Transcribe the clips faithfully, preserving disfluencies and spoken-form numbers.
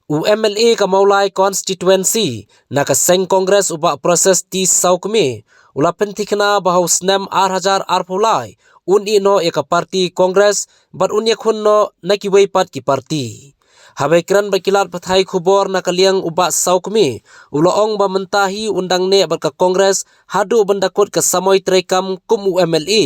U M L A ka Mawlai Constituency na ka seng Congress u Bah Precious T Sawkmie u la pynthikna ba ha u snem ar hajar arphew lai un ïeh noh ïa ka parti Congress bad un ïakhun noh na kiwei pat ki parti. Haba kren bad ki lad pathai khubor na ka liang u Bah Sawkmie u la ong ba mynta hi un dang neh bad ka Congress haduh ban da kut ka samoi treikam kum u M L A,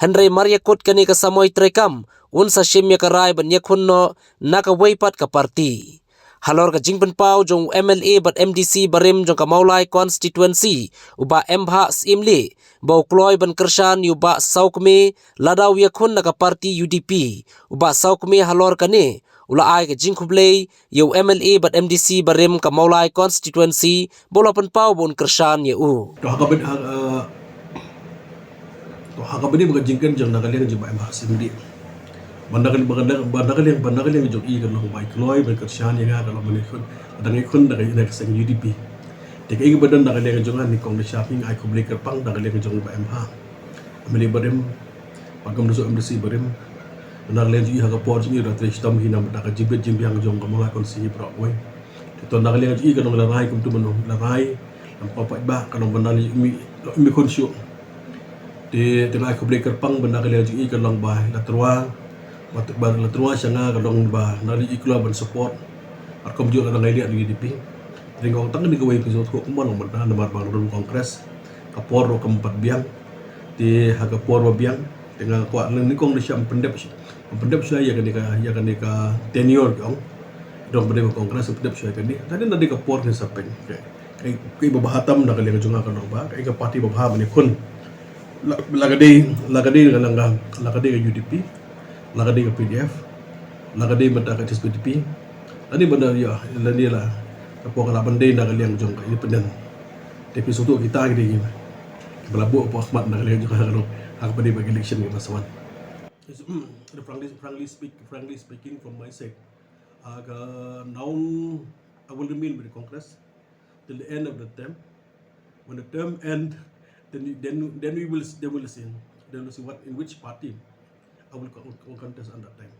hynrei mar ïa kut kane ka samoi treikam un sa shim ïa ka rai ban ïakhun noh na kawei pat ka parti. Halor ka jingpynpaw jong u M L A bad M D C barim jong ka Mawlai Constituency u Bah Embhah Syiemlieh ba u kloi ban kyrshan ïa u Bah Sawkmie lada u ïakhun na ka parti U D P, u Bah Sawkmie halor kane u la ai ka jingkhublei ïa u M L A bad M D C barim ka Mawlai Constituency ba u la pynpaw ba un kyrshan ïa u. To ha kaba ha, uh, to ha kaba dei ba ka jingkren jong na ka liang jong Bah Embhah Syiemlieh. Ba na ka liang, ba na ka liang, ba na ka liang jong i ka long ba i kloi ban kyrshan ïa nga ka long ban ïakhun, dang ïakhun da ka, da ka seng U D P. Te ka i ba don na ka liang jong nga nyngkong da shaping ai khublei kyrpang na ka liang jong Bah Embhah, M L A barim, bad kum da shu M D C barim. Na ka liang jong i ha ka por jong i da trei shitom hi na ka jingbit jingbiang jong ka Mawlai Constituency baroh kawei. Te to na ka liang jong i ka long la rai kumtu mano la rai. Lam pa pa ba ka long ban da i mi, i mi khun shu. Te te nga ai khublei kyrpang ba na ka liang jong i ka long ba la tyrwa, ba, ba la tyrwa sha nga ka long ba na i kloi ban support. Ar kumjuh la dang ai liat U D P. Te nga ong tang kane kawei phi sngewthuh kumba long mynta namar ba nga rung Congress. Ka por ruh kam pat biang. Te ha ka por ba biang te nga kwah nyngkong da shaping pyndep, pyndep shuwa ïa kane ka, ïa kane ka tenure ki ong. Dang pyndep Congress pyndep shuwa ïa kane. Tang na dei ka por ne sa pyn. Ka i ba bha tam na ka liang jong nga ka long ba ka i ka parti ba bha ban ïakhun. La, la ka dei, la ka dei ka nang ka, la ka dei ka U D P, la ka dei ka P D F, la ka dei mynta ka H S P D P. La dei ban da ïa, la dei la ka por ka la ban dei na ka liang jong ka independent. Te phi sngewthuh kita ki dei ki ba la buh hapoh khmat na ka liang jong ka long ha kaba dei ba ka election kaba sa wan. Frankly, frankly speak, frankly speaking from my side, uh, ka, now I will remain with the Congress till the end of the term. When the term end, then we, then, then we will, then we'll see, then we'll see what, in which party I will co-, co-, contest at that time.